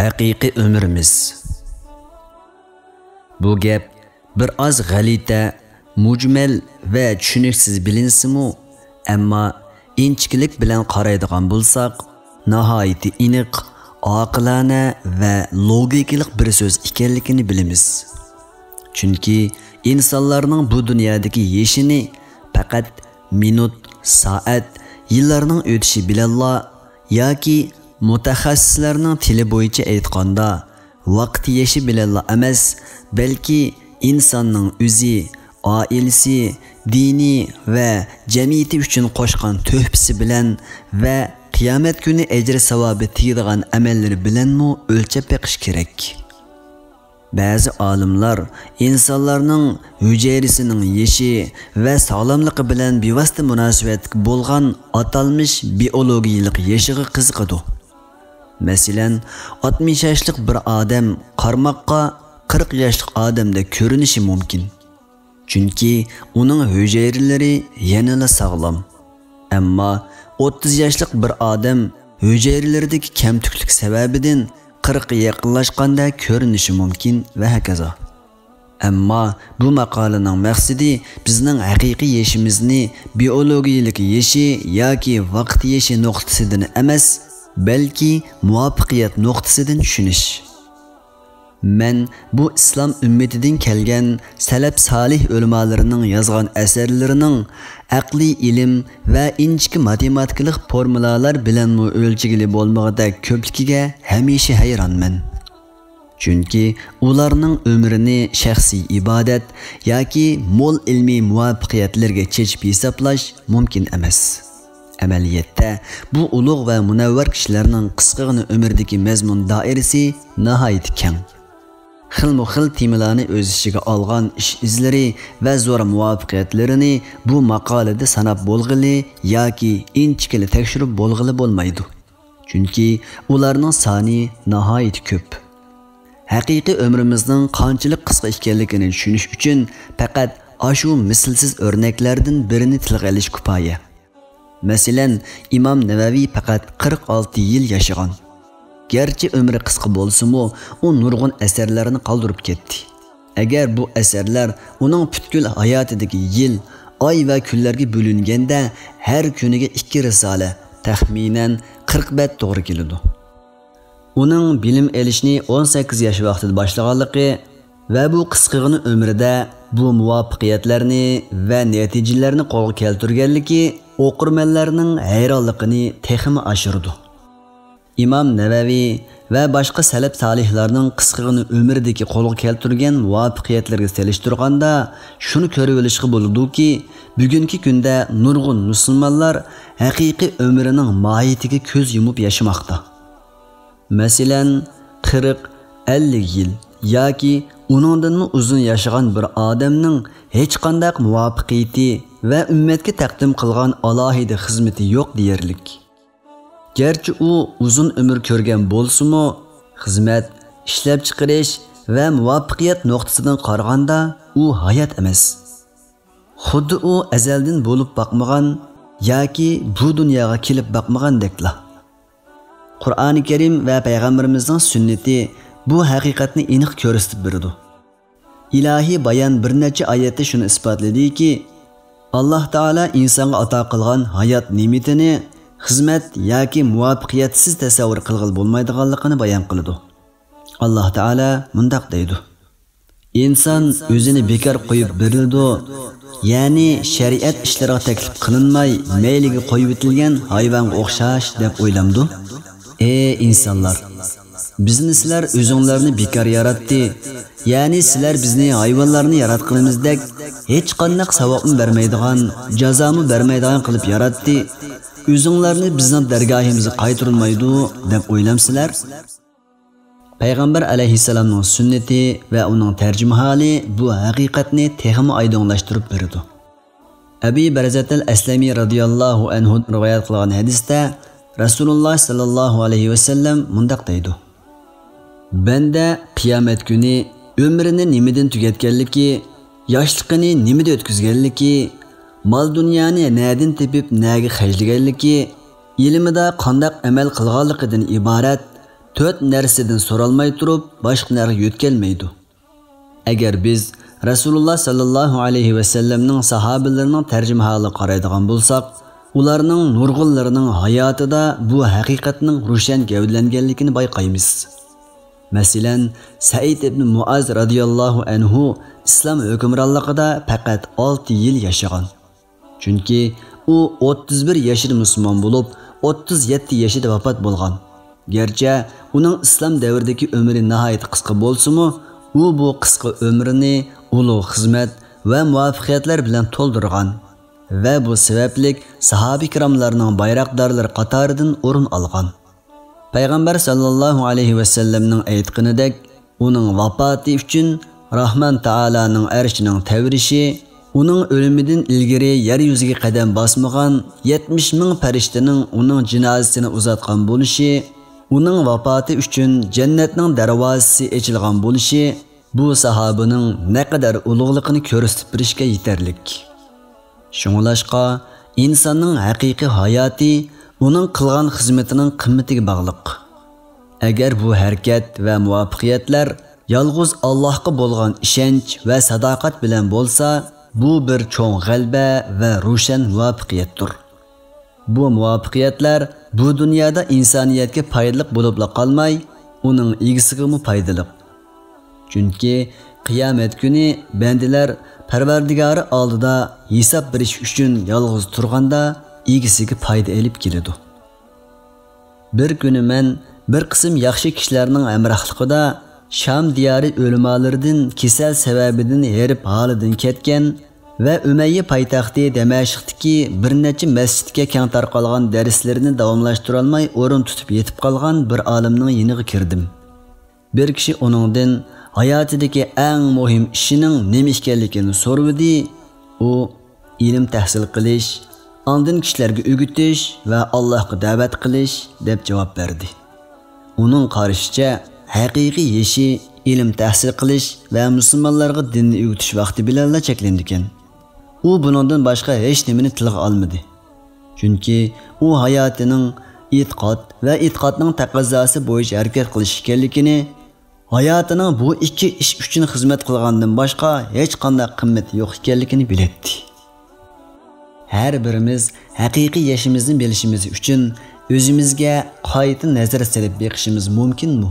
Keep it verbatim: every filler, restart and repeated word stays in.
ھەقىقىي ئۆمرىمىز. بۇ گەپ بىر ئاز غەلىتە، مۈجمەل ۋە چۈشىنىكسىز بىلىنسىمۇ، ئەمما ئىنچىكىلىك بىلەن قارايدىغان بولساق، ناھايىتى ئېنىق، ئاقىلانە ۋە لوگىكىلىق بىر سۆز ئىكەنلىكىنى بىلىمىز. چۈنكى ئىنسانلارنىڭ بۇ دۇنيادىكى يېشىنى پەقەت مىنۇت، سائەت، يىللارنىڭ ئۆتۈشى بىلەنلا ياكى مۇتەخەسسىسلەرنىڭ تىلى بويىچە ئېيتقاندا، ۋاقىت يېشى بىلەنلا ئەمەس، بەلكى ئىنساننىڭ ئۆزى، ئائىلىسى، دىنى ۋە جەمئىيىتى ئۈچۈن قوشقان تۆھپىسى بىلەن ۋە قىيامەت كۈنى ئەجرى-ساۋابى تېگىدىغان ئەمەللىرى بىلەنمۇ ئۆلچەپ بېقىش كېرەك. بەزى ئالىملار ئىنسانلارنىڭ ھۈجەيرىسىنىڭ يېشى ۋە ساغلاملىقى بىلەن بىۋاسىتە مۇناسىۋەتلىك بولغان ئاتالمىش بىئولوگىيىلىق يېشىغا قىزىقىدۇ. مەسىلەن، ئاتمىش ياشلىق بىر ئادەم قارىماققا قىرىق ياشلىق ئادەمدەك كۆرۈنۈشى مۇمكىن. چۈنكى ئۇنىڭ ھۈجەيرىلىرى يەنىلا ساغلام. ئەمما ئوتتۇز ياشلىق بىر ئادەم ھۈجەيرىلىرىدىكى كەمتۈكلۈك سەۋەبىدىن قىرىققا يېقىنلاشقاندا كۆرۈنۈشى مۇمكىن ۋە ھاكازا. ئەمما بۇ ماقالىنىڭ مەقسىتى بىزنىڭ ھەقىقىي يېشىمىزنى بىئولوگىيىلىك يېشى ياكى ۋاقىت يېشى نۇقتىسىدىن ئەمەس، بەلكى مۇۋەپپەقىيەت نۇقتىسىدىن چۈشىنىش. مەن بۇ ئىسلام ئۈممىتىدىن كەلگەن سەلەپ سالىھ ئۆلىمالىرىنىڭ يازغان ئەسەرلىرىنىڭ ئەقلىي ئىلىم ۋە ئىنچىكە ماتېماتىكىلىق فورمۇلالار بىلەنمۇ ئۆلچىگىلى بولمىغۇدەك كۆپلۈكىگە ھەمىشە ھەيرانمەن. چۈنكى ئۇلارنىڭ ئۆمرىنى شەخسىي ئىبادەت ياكى مول ئىلمىي مۇۋەپپەقىيەتلەرگە چېچىپ ھېسابلاش مۇمكىن ئەمەس. ئەمەلىيەتتە، بۇ ئۇلۇغ ۋە مۇنەۋۋەر كىشىلەرنىڭ قىسقىغىنە ئۆمرىدىكى مەزمۇن دائىرىسى ناھايىتى كەڭ. خىلمۇ خىل تېمىلارنى ئۆز ئىچىگە ئالغان ئىش ئىزلىرى ۋە زور مۇۋەپپەقىيەتلىرىنى بۇ ماقالىدە ساناپ بولغىلى ياكى ئىنچىكىلى تەكشۈرۈپ بولغىلى بولمايدۇ. چۈنكى ئۇلارنىڭ سانى ناھايىتى كۆپ. ھەقىقىي ئۆمرىمىزنىڭ قانچىلىك قىسقا ئىكەنلىكىنى چۈشىنىش ئۈچۈن پەقەت ئاشۇ مىسلىسىز ئۆرنەكلەردىن بىرىنى تىلغا ئېلىش كۇپايە. مەسىلەن، ئىمام نەۋەۋى پەقەت قىرىق ئالتە يىل ياشىغان. گەرچە ئۆمرى قىسقا بولسىمۇ، ئۇ نۇرغۇن ئەسەرلەرنى قالدۇرۇپ كەتتى. ئەگەر بۇ ئەسەرلەر ئۇنىڭ پۈتكۈل ھاياتىدىكى يىل، ئاي ۋە كۈنلەرگە بۆلۈنگەندە، ھەر كۈنىگە ئىككى رىسالە، تەخمىنەن قىرىق بەت توغرا كېلىدۇ. ئۇنىڭ بىلىم ئېلىشنى ئون سەككىز ياش ۋاقتىدا باشلىغانلىقى ۋە بۇ قىسقىغىنە ئۆمرىدە بۇ مۇۋەپپەقىيەتلەرنى ۋە نەتىجىلەرنى قولغا كەلتۈرگەنلىكى ئوقۇرمەنلەرنىڭ ھەيرانلىقىنى تېخىمۇ ئاشۇرىدۇ. ئىمام نەۋەۋى ۋە باشقا سەلەپ سالىھلارنىڭ قىسقىغىنە ئۆمرىدىكى قولغا كەلتۈرگەن مۇۋەپپەقىيەتلىرىگە سېلىشتۇرغاندا، شۇنى كۆرۈۋېلىشقا بولىدۇكى، بۈگۈنكى كۈندە نۇرغۇن مۇسۇلمانلار ھەقىقىي ئۆمرىنىڭ ماھىيىتىگە كۆز يۇمۇپ ياشىماقتا. مەسىلەن، قىرىق، ئەللىك يىل ياكى ئۇنىڭدىنمۇ ئۇزۇن ياشىغان بىر ئادەمنىڭ ھېچقانداق مۇۋەپپەقىيىتى ۋە ئۈممەتكە تەقدىم قىلغان ئالاھىدە خىزمىتى يوق دېيەرلىك. گەرچە ئۇ ئۇزۇن ئۆمۈر كۆرگەن بولسىمۇ، خىزمەت، ئىشلەپچىقىرىش ۋە مۇۋەپپەقىيەت نۇقتىسىدىن قارىغاندا ئۇ ھايات ئەمەس. خۇددى ئۇ ئەزەلدىن بولۇپ باقمىغان ياكى بۇ دۇنياغا كېلىپ باقمىغاندەكلا. قۇرئانى كەرىم ۋە پەيغەمبىرىمىزنىڭ سۈننىتى بۇ ھەقىقەتنى ئېنىق كۆرسىتىپ بېرىدۇ. ئىلاھىي بايان بىر نەچچە ئايەتتە شۇنى ئىسپاتلىدىكى، ئاللاھ تائالا ئىنسانغا ئاتا قىلغان ھايات نېمىتىنى خىزمەت ياكى مۇۋەپپەقىيەتسىز تەسەۋۋۇر قىلغىلى بولمايدىغانلىقىنى بايان قىلىدۇ. ئاللاھ تائالا مۇنداق دەيدۇ: «ئىنسان ئۆزىنى بىكار قويۇپ بېرىلىدۇ، يەنى شەرىئەت ئىشلىرىغا تەكلىپ قىلىنماي مەيلىگە قويۇۋېتىلگەن ھايۋانغا ئوخشاش دەپ ئويلامدۇ؟ ئەي ئىنسانلار! بىزنى سىلەر ئۆزۈڭلارنى بىكار ياراتتى، يەنى سىلەر بىزنى ھايۋانلارنى ياراتقىنىمىزدەك ھېچقانداق ساۋابمۇ بەرمەيدىغان، جازامۇ بەرمەيدىغان قىلىپ ياراتتى. ئۆزۈڭلارنى بىزنىڭ دەرگاھىمىزغا قايتۇرۇلمايدۇ دەپ ئويلامسىلەر؟» پەيغەمبەر ئەلەيھىسسالامنىڭ سۈننىتى ۋە ئۇنىڭ تەرجىمىھالى بۇ ھەقىقەتنى تېخىمۇ ئايدىڭلاشتۇرۇپ بېرىدۇ. ئەبى بەرزەتەل ئەسلەمى رازىياللاھۇ ئەنھۇدىن رىۋايەت قىلغان ھەدىستە رەسۇلۇللاھ ساللاللاھۇ ئەلەيھى ۋەسەللەم مۇنداق دەيدۇ: «بەندە قىيامەت كۈنى ئۆمرىنى نېمىدىن تۈگەتكەنلىكى، ياشلىقىنى نېمىدە ئۆتكۈزگەنلىكى، مال-دۇنيانى نەدىن تېپىپ نەگە خەجلىگەنلىكى، ئىلمىدا قانداق ئەمەل قىلغانلىقىدىن ئىبارەت تۆت نەرسىدىن سورالماي تۇرۇپ، باشقا نەرسىگە يۆتكەلمەيدۇ. ئەگەر بىز رەسۇلۇللا ساللاللاھۇ ئەلەيھى ۋەسەللەمنىڭ ساھابىلىرىنىڭ تەرجىمىھالىغا قارايدىغان بولساق، ئۇلارنىڭ نۇرغۇنلىرىنىڭ ھاياتىدا بۇ ھەقىقەتنىڭ روشەن گەۋدىلەنگەنلىكىنى بايقايمىز. مەسىلەن، سەئىد ئىبن مۇئاز رازىياللاھۇ ئەنھۇ ئىسلام ھۆكۈمرانلىقىدا پەقەت ئالتە يىل ياشىغان. چۈنكى ئۇ ئوتتۇز بىر يېشىدا مۇسۇلمان بولۇپ، ئوتتۇز يەتتە يېشىدا ۋاپات بولغان. گەرچە ئۇنىڭ ئىسلام دەۋرىدىكى ئۆمرى ناھايىتى قىسقا بولسىمۇ، ئۇ بۇ قىسقا ئۆمرىنى ئۇلۇغ خىزمەت ۋە مۇۋەپپەقىيەتلەر بىلەن تولدۇرغان ۋە بۇ سەۋەبلىك ساھابە كىراملارنىڭ بايراقدارلىرى قاتارىدىن ئورۇن ئالغان. پەيغەمبەر ساللاللاھۇ ئەلەيھى ۋەسەللەمنىڭ ئېيتقىنىدەك، ئۇنىڭ ۋاپاتى ئۈچۈن راھمان تائالانىڭ ئەرشىنىڭ تەۋرىشى، ئۇنىڭ ئۆلۈمىدىن ئىلگىرى يەر يۈزىگە قەدەم باسمىغان يەتمىش مىڭ پەرىشتىنىڭ ئۇنىڭ جىنازىسىنى ئۇزاتقان بولۇشى، ئۇنىڭ ۋاپاتى ئۈچۈن جەننەتنىڭ دەرۋازىسى ئېچىلغان بولۇشى، بۇ ساھابىنىڭ نەقەدەر ئۇلۇغلۇقىنى كۆرسىتىپ بېرىشكە يېتەرلىك. شۇڭلاشقا، ئىنساننىڭ ھەقىقىي ھاياتى ئۇنىڭ قىلغان خىزمىتىنىڭ قىممىتىگە باغلىق. ئەگەر بۇ ھەرىكەت ۋە مۇۋەپپەقىيەتلەر يالغۇز ئاللاھقا بولغان ئىشەنچ ۋە ساداقەت بىلەن بولسا، بۇ بىر چوڭ غەلىبە ۋە روشەن مۇۋەپپەقىيەتتۇر. بۇ مۇۋەپپەقىيەتلەر بۇ دۇنيادا ئىنسانىيەتكە پايدىلىق بولۇپلا قالماي، ئۇنىڭ ئىگىسىگىمۇ پايدىلىق. چۈنكى قىيامەت كۈنى بەندىلەر پەرۋەردىگارى ئالدىدا ھېساب بېرىش ئۈچۈن يالغۇز تۇرغاندا، ئىگىسىگە پايدا ئېلىپ كېلىدۇ. بىر كۈنى مەن بىر قىسىم ياخشى كىشىلەرنىڭ ھەمراھلىقىدا شام دىيارى ئۆلىمالىرىدىن كېسەل سەۋەبىدىن ھېرىپ ھالىدىن كەتكەن ۋە ئۈمەييە پايتەختى دەمەشقتىكى بىر نەچچە مەسچىتكە كەڭ تارقالغان دەرسلىرىنى داۋاملاشتۇرالماي ئورۇن تۇتۇپ يېتىپ قالغان بىر ئالىمنىڭ يېنىغا كىردىم. بىر كىشى ئۇنىڭدىن ھاياتىدىكى ئەڭ مۇھىم ئىشىنىڭ نېمە ئىكەنلىكىنى سورىۋىدى. ئۇ، ئىلىم تەھسىل قىلىش، ئاندىن كىشىلەرگە ئۆگىتىش ۋە ئاللاھقا دەۋەت قىلىش، دەپ جاۋاب بەردى. ئۇنىڭ قارىشىچە، ھەقىقىي ئىشى ئىلىم تەھسىل قىلىش ۋە مۇسۇلمانلارغا دىننى ئۆگىتىش ۋاقتى بىلەنلا چەكلىنىدىكەن. ئۇ بۇنىڭدىن باشقا ھېچ نېمىنى تىلغا ئالمىدى. چۈنكى ئۇ ھاياتىنىڭ ئېتىقاد ۋە ئېتىقادنىڭ تەقەززاسى بويىچە ھەرىكەت قىلىش ئىكەنلىكىنى، ھاياتىنىڭ بۇ ئىككى ئىش ئۈچۈن خىزمەت قىلغاندىن باشقا ھېچقانداق قىممىتى يوق ئىكەنلىكىنى بىلەتتى. ھەر بىرىمىز ھەقىقىي يېشىمىزنى بىلىشىمىز ئۈچۈن ئۆزىمىزگە قايتا نەزەر سېلىپ بېقىشىمىز مۇمكىنمۇ؟